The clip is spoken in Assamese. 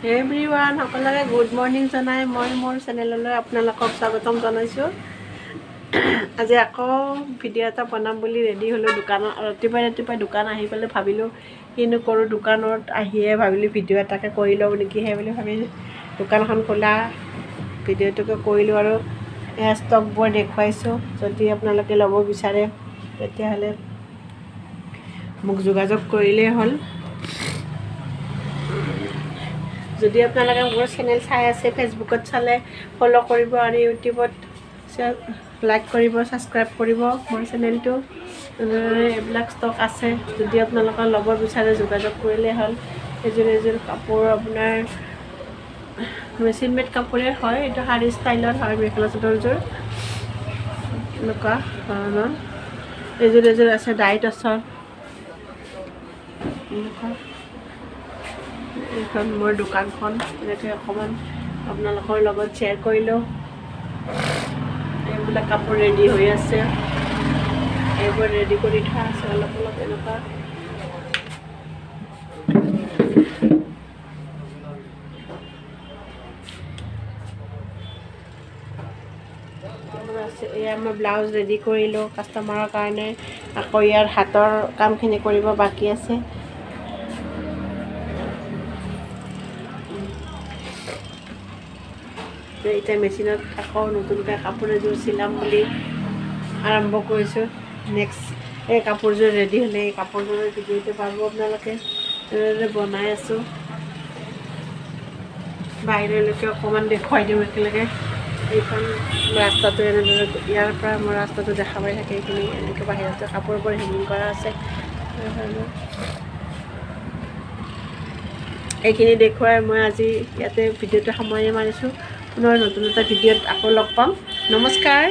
এভৰিৱান, সকলোকে গুড মৰ্ণিং জনাই মই মোৰ চেনেললৈ আপোনালোকক স্বাগতম জনাইছোঁ। আজি আকৌ ভিডিঅ' এটা বনাম বুলি ৰেডি হ'লোঁ। দোকানত ৰাতিপুৱাই ৰাতিপুৱাই দোকান আহি পেলাই ভাবিলোঁ কিনো কৰোঁ, দোকানত আহিয়ে ভাবিলোঁ ভিডিঅ' এটাকে কৰি লওঁ নেকি, সেই বুলি ভাবি দোকানখন খোলা ভিডিঅ'টোকে কৰিলোঁ আৰু এয়া ষ্টকবোৰ দেখুৱাইছোঁ। যদি আপোনালোকে ল'ব বিচাৰে তেতিয়াহ'লে মোক যোগাযোগ কৰিলেই হ'ল। যদি আপোনালোকে মোৰ চেনেল চাই আছে, ফেচবুকত চালে ফ'ল' কৰিব আৰু ইউটিউবত লাইক কৰিব, ছাবস্ক্ৰাইব কৰিব মোৰ চেনেলটো। এনেদৰে এইবিলাক ষ্টক আছে, যদি আপোনালোকে ল'ব বিচাৰে যোগাযোগ কৰিলেই হ'ল। এযোৰ এযোৰ কাপোৰ আপোনাৰ মেচিন মেড কাপোৰে হয়, এইটো শাৰী ষ্টাইলৰ হয়, মেখেলা চাদৰযোৰ এনেকুৱা ধৰণৰ। এযোৰ এযোৰ আছে ডাই টচৰ এনেকুৱা। এইখন মোৰ দোকানখন, এনেকৈ অকণমান আপোনালোকৰ লগত শ্বেয়াৰ কৰিলোঁ। এইবিলাক কাপোৰ ৰেডি হৈ আছে, এইবোৰ ৰেডি কৰি থোৱা আছে অলপ অলপ এনেকুৱা। আছে এয়া মই ব্লাউজ ৰেডি কৰিলোঁ কাষ্টমাৰৰ কাৰণে, আকৌ ইয়াৰ হাতৰ কামখিনি কৰিব বাকী আছে। এতিয়া মেচিনত আকৌ নতুনকৈ কাপোৰ এযোৰ চিলাম বুলি আৰম্ভ কৰিছোঁ। নেক্সট এই কাপোৰযোৰ ৰেডি হ'লে এই কাপোৰযোৰৰ ভিডিঅ'টো পাব আপোনালোকে। এনেদৰে বনাই আছোঁ, বাহিৰলৈকে অকণমান দেখুৱাই দিওঁ একেলগে। এইখন ৰাস্তাটো এনেদৰে ইয়াৰ পৰা মই ৰাস্তাটো দেখা পাই থাকে। এইখিনি এনেকৈ বাহিৰতে কাপোৰবোৰ হেঙিং কৰা আছে। এইখিনি দেখুৱাই মই আজি ইয়াতে ভিডিঅ'টো সামৰণি মাৰিছোঁ। পুনৰ নতুন এটা ভিডিঅ'ত আকৌ লগ পাম। নমস্কাৰ।